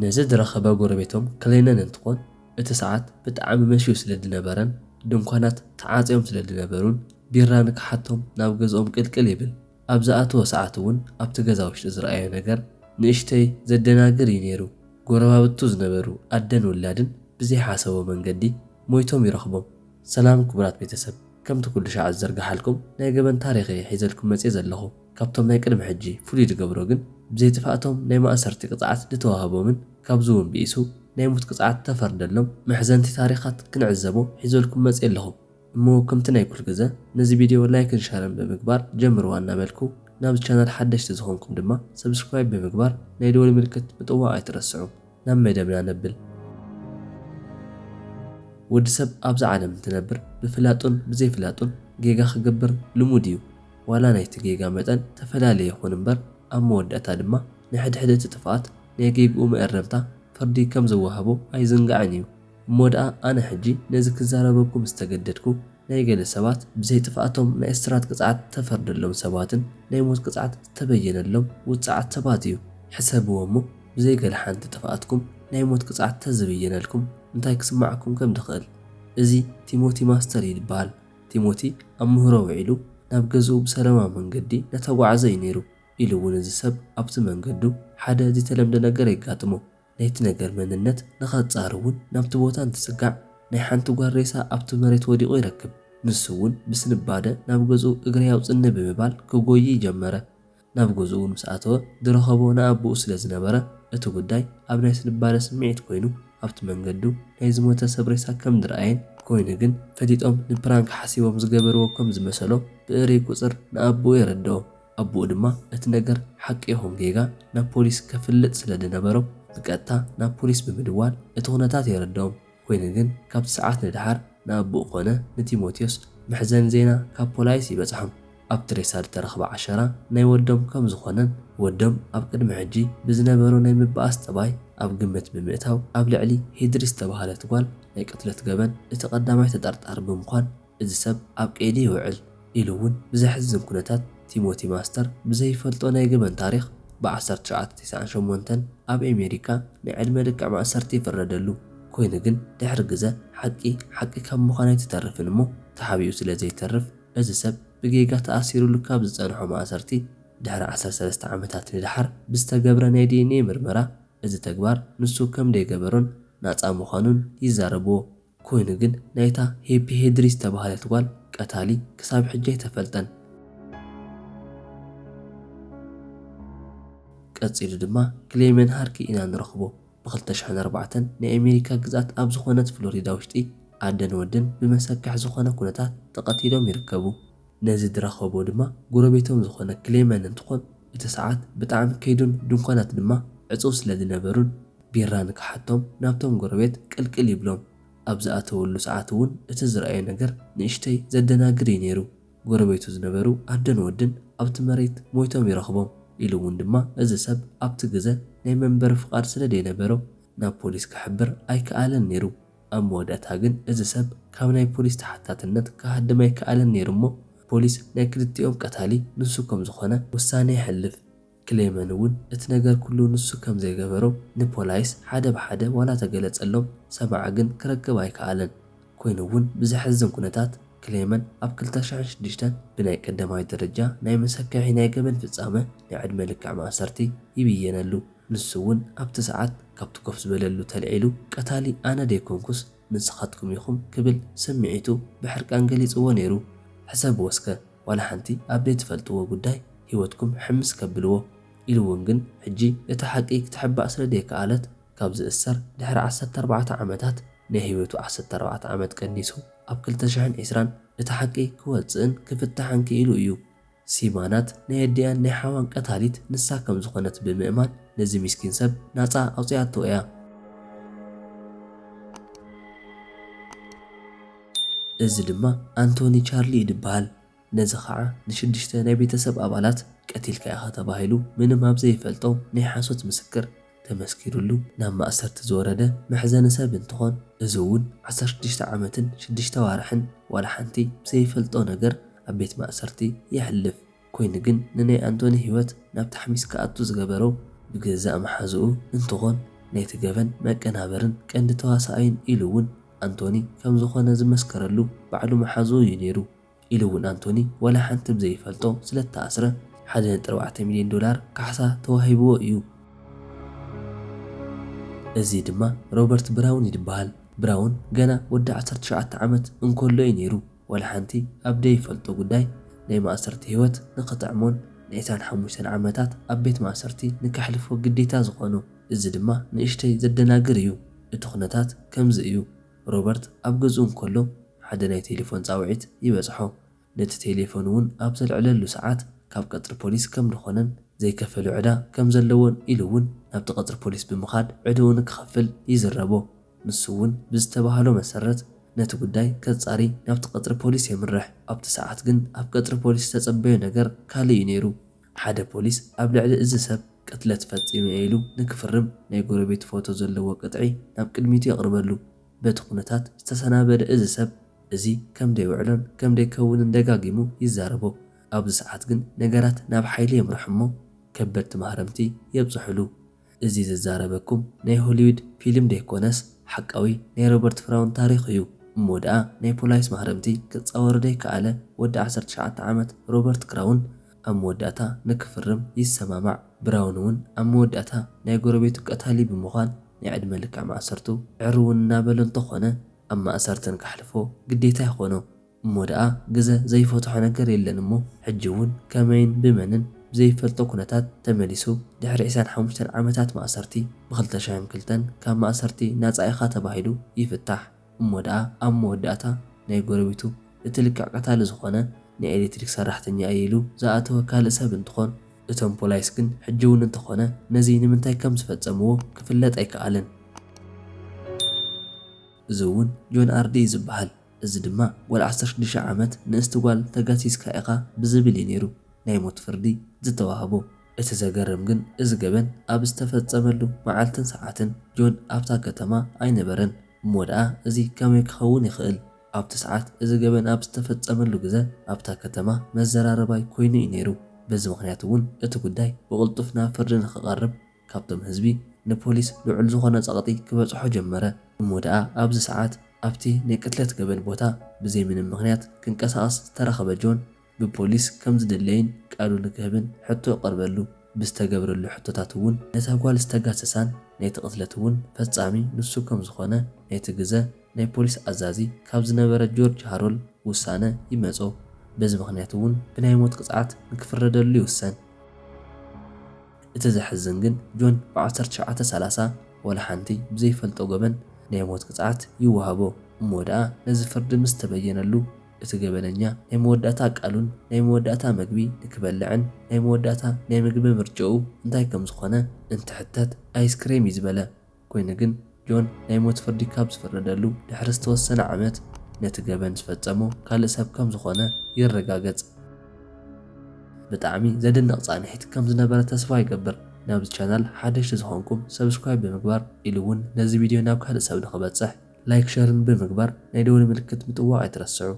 ነዚ ዝረኸበ ጎረቤቶም ክሌመን እንትኾን፣ እቲ ሰዓት ብጣዕሚ መሽዩ ስለ ዝነበረን ድንኳናት ተዓፅዮም ስለ ዝነበሩን፣ ቢራ ንክሓቶም ናብ ገዝኦም ቅልቅል ይብል። ኣብ ዝኣተወ ሰዓት እውን ኣብቲ ገዛ ውሽጢ ዝረኣዮ ነገር ንእሽተይ ዘደናግር እዩ ነይሩ። ጎረባብቱ ዝነበሩ ኣደን ውላድን ብዘይሓሰቦ መንገዲ ሞይቶም ይረኽቦም። ሰላም ክቡራት ቤተሰብ፣ ከምቲ ኩሉ ሻዕ ዝዘርግሓልኩም ናይ ገበን ታሪኽ እየ ሒዘልኩም መፅየ ዘለኹ። ካብቶም ናይ ቅድሚ ሕጂ ፍሉይ ዝገብሮ ግን፣ ብዘይ ጥፍኣቶም ናይ ማእሰርቲ ቅፅዓት ዝተዋህቦምን ካብዚ እውን ብኢሱ ናይ ሞት ቅፅዓት ተፈርደሎም መሕዘንቲ ታሪኻት ክንዕዘቦ ሒዘልኩም መፅየ ኣለኹ። እሞ ከምቲ ናይ ኩል ግዘ ነዚ ቪድዮ ላይክን ሸርን ብምግባር ጀምርዋ እናበልኩ፣ ናብዚ ቻናል ሓደሽቲ ዝኾንኩም ድማ ሰብስክራይብ ብምግባር ናይ ደወል ምልክት ምጥዋቕ ኣይትረስዑ። ናብ መደብና ነብል። ወዲ ሰብ ኣብዛ ዓለም እንትነብር ብፍላጡን ብዘይፍላጡን ጌጋ ክገብር ልሙድ እዩ። ዋላ ናይቲ ጌጋ መጠን ተፈላለየ ይኹን እምበር፣ ኣብ መወዳእታ ድማ ንሕድሕድ እቲ ጥፍኣት ናይ ጌግኡ መእረምታ ፍርዲ ከም ዝወሃቦ ኣይዝንጋዕን እዩ። እሞ ደኣ ኣነ ሕጂ ነዚ ክዛረበኩም ዝተገደድኩ ናይ ገለ ሰባት ብዘይ ጥፍኣቶም ናይ እስራት ቅጽዓት ተፈርደሎም ሰባትን ናይ ሞት ቅጽዓት ዝተበየነሎም ውጽዓት ሰባት እዩ። ሕሰብዎ እሞ ብዘይ ገለ ሓንቲ ጥፍኣትኩም ናይ ሞት ቅጽዓት ተዝብየነልኩም እንታይ ክስማዕኩም ከም ድኽእል። እዚ ቲሞቲ ማስተር እዩ ዝበሃል። ቲሞቲ ኣብ ምህሮ ውዒሉ ናብ ገዝኡ ብሰላማዊ መንገዲ እናተጓዓዘ እዩ ነይሩ። ኢሉ እውን እዚ ሰብ ኣብቲ መንገዱ ሓደ ዘይተለምደ ነገር የጋጥሞ። ናይቲ ነገር መንነት ንኸጻሪ እውን ናብቲ ቦታ እንትስጋዕ ናይ ሓንቲ ጓል ሬሳ ኣብቲ መሬት ወዲቑ ይረክብ። ንሱ እውን ብስንባደ ናብ ገዝኡ እግረይ ኣውጽኒ ብምባል ክጎዪ ጀመረ። ናብ ገዝኡ እውን ምስ ኣተወ ዝረኸቦ ንኣቦኡ ስለ ዝነበረ እቲ ጉዳይ ኣብ ናይ ስንባደ ስምዒት ኮይኑ ኣብቲ መንገዱ ናይ ዝሞተ ሰብ ሬሳ ከም ዝረኣየን ኮይኑ ግን ፈሊጦም ንፕራንክ ሓሲቦም ዝገበርዎ ከም ዝመሰሎ ብእርይ ቁጽር ንኣቦኡ የረድኦ። ኣቦኡ ድማ እቲ ነገር ሓቂ ይኹን ጌጋ ናብ ፖሊስ ከፍልጥ ስለ ዝነበሮ ብቀጥታ ናብ ፖሊስ ብምድዋል እቲ ኩነታት የረድኦም። ኮይኑ ግን ካብቲ ሰዓት ንደሓር ንኣቦኡ ኮነ ንቲሞቴዎስ መሕዘኒ ዜና ካብ ፖላይስ ይበጽሖም። ኣብቲ ሬሳ ዝተረኽበ ዓሸራ ናይ ወዶም ከም ዝኾነን ወዶም ኣብ ቅድሚ ሕጂ ብዝነበሮ ናይ ምብኣስ ጠባይ ኣብ ግምት ብምእታው ኣብ ልዕሊ ሄድሪ ዝተባህለት ጓል ናይ ቅትለት ገበን እቲ ቀዳማይ ተጠርጣሪ ብምዃን እዚ ሰብ ኣብ ቀይዲ ይውዕል ኢሉ እውን ብዘሕዝን ኩነታት ቲሞቲ ማስተር ብዘይፈልጦ ናይ ገበን ታሪኽ ብ ዓሰርተ ትሽዓተ ተስዓን ሸሞንተን ኣብ ኣሜሪካ ናይ ዕድመ ልክዕ ማእሰርቲ ይፍረደሉ። ኮይኑ ግን ድሕሪ ግዘ ሓቂ ሓቂ ካብ ምዃን ኣይትተርፍን እሞ ተሓቢኡ ስለ ዘይተርፍ እዚ ሰብ ብጌጋ ተኣሲሩሉ ካብ ዝጸንሖ ማእሰርቲ ድሕሪ ዓሰርተ ሰለስተ ዓመታት ንደሓር ብዝተገብረ ናይ ዲ ኤን ኤ ምርመራ እዚ ተግባር ንሱ ከም ዘይገበሮን ናጻ ምዃኑን ይዛረብዎ። ኮይኑ ግን ናይታ ሄፒ ሄድሪ ዝተባህለት ጓል ቀታሊ ክሳብ ሕጂ ኣይተፈልጠን። ቀጺሉ ድማ ክሌመን ሃርኪ ኢና ንረኽቦ። ብ ክልተ ሽሕን ኣርባዕተን ናይ ኣሜሪካ ግዝኣት ኣብ ዝኾነት ፍሎሪዳ ውሽጢ ኣደን ወድን ብመሰክሕ ዝኾነ ኩነታት ተቐቲሎም ይርከቡ። ነዚ ዝረኸቦ ድማ ጎረቤቶም ዝኾነ ክሌመን እንትኾን እቲ ሰዓት ብጣዕሚ ከይዱን ድንኳናት ድማ ዕጹው ስለ ዝነበሩን ቢራ ንክሓቶም ናብቶም ጎረቤት ቅልቅል ይብሎም። ኣብ ዝኣተወሉ ሰዓት እውን እቲ ዝረኣዮ ነገር ንእሽተይ ዘደናግር እዩ ነይሩ። ጎረቤቱ ዝነበሩ ኣደን ወድን ኣብቲ መሬት ሞይቶም ይረኽቦም ኢሉ እውን ድማ እዚ ሰብ ኣብቲ ግዘ ናይ መንበሪ ፍቓድ ስለ ዘይነበሮ ናብ ፖሊስ ክሕብር ኣይከኣለን ነይሩ። ኣብ መወዳእታ ግን እዚ ሰብ ካብ ናይ ፖሊስ ተሓታትነት ክሃድም ኣይከኣለን ነይሩ እሞ ፖሊስ ናይ ክልቲኦም ቀታሊ ንሱ ከም ዝኾነ ውሳነ የሕልፍ። ክሌመን እውን እቲ ነገር ኩሉ ንሱ ከም ዘይገበሮ ንፖላይስ ሓደ ብሓደ ዋላ ተገለጸሎም ሰማዒ ግን ክረክብ ኣይከኣለን። ኮይኑ እውን ብዘሕዝን ኩነታት ክሌመን ኣብ ክልተ ሽሕን ሽዱሽተን ብናይ ቀዳማይ ደረጃ ናይ መሰከሒ ናይ ገበን ፍጻመ ናይ ዕድመ ልክዕ ማእሰርቲ ይብየነሉ። ንሱ እውን ኣብቲ ሰዓት ካብቲ ኮፍ ዝበለሉ ተልዒሉ ቀታሊ ኣነ ደይኮንኩስ ንስኻትኩም ኢኹም ክብል ስምዒቱ ብሕርቃን ገሊጽዎ ነይሩ። ሕሰብዎ እስከ ዋላ ሓንቲ ኣብ ዘይትፈልጥዎ ጉዳይ ህይወትኩም ሕምስ ከብልዎ ኢሉ እውን ግን ሕጂ እቲ ሓቂ ክትሕባእ ስለ ዘይከኣለት ካብ ዝእሰር ድሕሪ ዓሰርተ ኣርባዕተ ዓመታት ናይ ህይወቱ ዓሰርተ ኣርባዕተ ዓመት ቀኒሱ ኣብ ክልተ ሽሕን ዕስራን እቲ ሓቂ ክወጽእን ክፍታሕን ክኢሉ እዩ። ሲማናት ናይ ኣዲኣን ናይ ሓዋን ቀታሊት ንሳ ከም ዝኾነት ብምእማን ነዚ ሚስኪን ሰብ ናጻ ኣውጺኣቶ እያ። እዚ ድማ ኣንቶኒ ቻርሊ እዩ ዝበሃል። ነዚ ኸዓ ንሽዱሽተ ናይ ቤተሰብ ኣባላት ቀቲልካ ኢኻ ተባሂሉ ምንም ኣብ ዘይፈልጦ ናይ ሓሶት ምስክር ተመስኪሩሉ ናብ ማእሰርቲ ዝወረደ መሕዘኒ ሰብ እንትኾን፣ እዚ እውን ዓሰርተ ሽዱሽተ ዓመትን ሽዱሽተ ዋርሕን ዋላ ሓንቲ ብዘይፈልጦ ነገር ኣብ ቤት ማእሰርቲ የሕልፍ። ኮይኑ ግን ንናይ ኣንቶኒ ህይወት ናብ ታሕሚስ ክኣቱ ዝገበሮ ብገዛእ መሓዝኡ እንትኾን፣ ናይቲ ገበን መቀናበርን ቀንዲ ተዋሳኣይን ኢሉ እውን ኣንቶኒ ከም ዝኾነ ዝመስከረሉ ባዕሉ መሓዝኡ እዩ ነይሩ። ኢሉ እውን ኣንቶኒ ዋላ ሓንቲ ብዘይፈልጦ ስለ እተኣስረ ሓደ ነጥቢ ኣርባዕተ ሚልዮን ዶላር ካሕሳ ተዋሂብዎ እዩ። እዚ ድማ ሮበርት ብራውን ይበሃል። ብራውን ገና ወዲ ዓሰርተ ትሽዓተ ዓመት እንከሎ እዩ ነይሩ ዋላ ሓንቲ ኣብ ደይፈልጦ ጉዳይ ናይ ማእሰርቲ ህይወት ንኽጥዕሞን ንዒስራን ሓሙሽተን ዓመታት ኣብ ቤት ማእሰርቲ ንከሕልፎ ግዴታ ዝኾኖ። እዚ ድማ ንእሽተይ ዘደናግር እዩ። እቲ ኩነታት ከምዚ እዩ። ሮበርት ኣብ ገዝኡ እንከሎ ሓደ ናይ ቴሌፎን ጻውዒት ይበጽሖ። ነቲ ቴሌፎን እውን ኣብ ዘልዕለሉ ሰዓት ካብ ቀጽሪ ፖሊስ ከም ዝኾነን ዘይከፈሎ ዕዳ ከም ዘለዎን ኢሉ እውን ናብቲ ቀጽሪ ፖሊስ ብምኻድ ዕድኡ ንክኸፍል ይዝረቦ። ንሱ እውን ብዝተባህሎ መሰረት ነቲ ጉዳይ ከጻሪ ናብቲ ቀጽሪ ፖሊስ የምርሕ። ኣብቲ ሰዓት ግን ኣብ ቀጽሪ ፖሊስ ዝተጸበዮ ነገር ካልእ እዩ ነይሩ። ሓደ ፖሊስ ኣብ ልዕሊ እዚ ሰብ ቅትለት ፈጺመ ኢሉ ንክፍርም ናይ ጎረቤት ፎቶ ዘለዎ ቅጥዒ ናብ ቅድሚቱ የቕርበሉ። በቲ ኩነታት ዝተሰናበደ እዚ ሰብ እዚ ከም ደይውዕሎን ከም ደይከውንን ደጋጊሙ ይዛረቦ። ኣብዚ ሰዓት ግን ነገራት ናብ ሓይሊ የምርሑ እሞ ከበድቲ ማህረምቲ የብጽሑሉ። እዚ ዝዛረበኩም ናይ ሆሊውድ ፊልም ደይኮነስ ሓቃዊ ናይ ሮበርት ብራውን ታሪኽ እዩ። እሞ ደኣ ናይ ፖላይስ ማህረምቲ ክጻወር ደይከኣለ ወዲ ዓሰርተ ትሽዓተ ዓመት ሮበርት ብራውን ኣብ መወዳእታ ንክፍርም ይሰማማዕ። ብራውን እውን ኣብ መወዳእታ ናይ ጎረቤቱ ቀታሊ ብምዃን ናይ ዕድመ ልክዕ ማእሰርቱ ዕርውን እናበሎ እንተኾነ ኣብ ማእሰርትን ከሕልፎ ግዴታ ይኾኖ። እሞ ደኣ ግዘ ዘይፈትሖ ነገር የለን እሞ ሕጂ እውን ከመይን ብመንን ብዘይፈልጦ ኩነታት ተመሊሱ ድሕሪ ዕስራን ሓሙሽተን ዓመታት ማእሰርቲ ብ ክልተ ሽሕን ክልተን ካብ ማእሰርቲ ናጻ ኢኻ ተባሂሉ ይፍታሕ። እሞ ደኣ ኣብ መወዳእታ ናይ ጎረቤቱ እቲ ልክዕ ቀታሊ ዝኾነ ናይ ኤሌክትሪክ ሰራሕተኛ እየ ኢሉ ዝኣተወ ካልእ ሰብ እንትኾን እቶም ፖላይስ ግን ሕጂ እውን እንተኾነ ነዚ ንምንታይ ከም ዝፈጸምዎ ክፍለጥ ኣይከኣለን። እዚ እውን ጆን ኣርዲ እዩ ዝበሃል። እዚ ድማ ጓል ዓሰርተ ሽዱሽተ ዓመት ንእስቲ ጓል ተጋሲስካ ኢኻ ብዝብል እዩ ነይሩ ናይ ሞት ፍርዲ ዝተዋህቦ። እቲ ዘገርም ግን እዚ ገበን ኣብ ዝተፈጸመሉ መዓልትን ሰዓትን ጆን ኣብታ ከተማ ኣይነበረን። እሞ ደኣ እዚ ከመይ ክኸውን ይኽእል? ኣብቲ ሰዓት እዚ ገበን ኣብ ዝተፈጸመሉ ግዘ ኣብታ ከተማ መዘራረባይ ኮይኑ እዩ ነይሩ። በዚ ምኽንያት እውን እቲ ጉዳይ ብቕልጡፍ ናብ ፍርዲ ንኽቐርብ ካብቶም ህዝቢ ንፖሊስ ልዑል ዝኾነ ጸቕጢ ክበጽሖ ጀመረ። እሞ ደኣ ኣብዚ ሰዓት ኣብቲ ናይ ቅትለት ገበን ቦታ ብዘይ ምንም ምኽንያት ክንቀሳቐስ ዝተረኸበ ጆን ብፖሊስ ከም ዝድለይን ቃሉ ንክህብን ሕቶ ይቐርበሉ። ብዝተገብረሉ ሕቶታት እውን ነታ ጓል ዝተጋሰሳን ናይቲ ቅትለት እውን ፈጻሚ ንሱ ከም ዝኾነ ናይቲ ግዘ ናይ ፖሊስ ኣዛዚ ካብ ዝነበረ ጆርጅ ሃሮል ውሳነ ይመጾ። በዚ ምኽንያት እውን ብናይ ሞት ቅጽዓት ንክፍረደሉ ይውሰን። እቲ ዘሕዝን ግን ጆን ብ ዓሰርተ ትሽዓተ ሰላሳ ዋላ ሓንቲ ብዘይፈልጦ ገበን ናይ ሞት ቅጽዓት ይወሃቦ። እሞ ደኣ ነዚ ፍርዲ ምስ ተበየነሉ እቲ ገበነኛ ናይ መወዳእታ ቃሉን ናይ መወዳእታ መግቢ ንክበልዕን ናይ መወዳእታ ናይ ምግቢ ምርጫኡ እንታይ ከም ዝኾነ እንትሕተት ኣይስክሬም እዩ ዝበለ። ኮይኑ ግን ጆን ናይ ሞት ፍርዲ ካብ ዝፍረደሉ ድሕሪ ዝተወሰነ ዓመት ነቲ ገበን ዝፈጸሞ ካልእ ሰብ ከም ዝኾነ ይረጋገጽ። ብጣዕሚ ዘደንቕ ጻንሒት ከም ዝነበረ ተስፋ ይገብር። ናብዚ ቻናል ሓደሽቲ ዝኾንኩም ሰብስክራይብ ብምግባር ኢሉ እውን ነዚ ቪድዮ ናብ ካልእ ሰብ ንኽበጽሕ ላይክ ሸርን ብምግባር ናይ ደወል ምልክት ምጥዋቕ ኣይትረስዑ።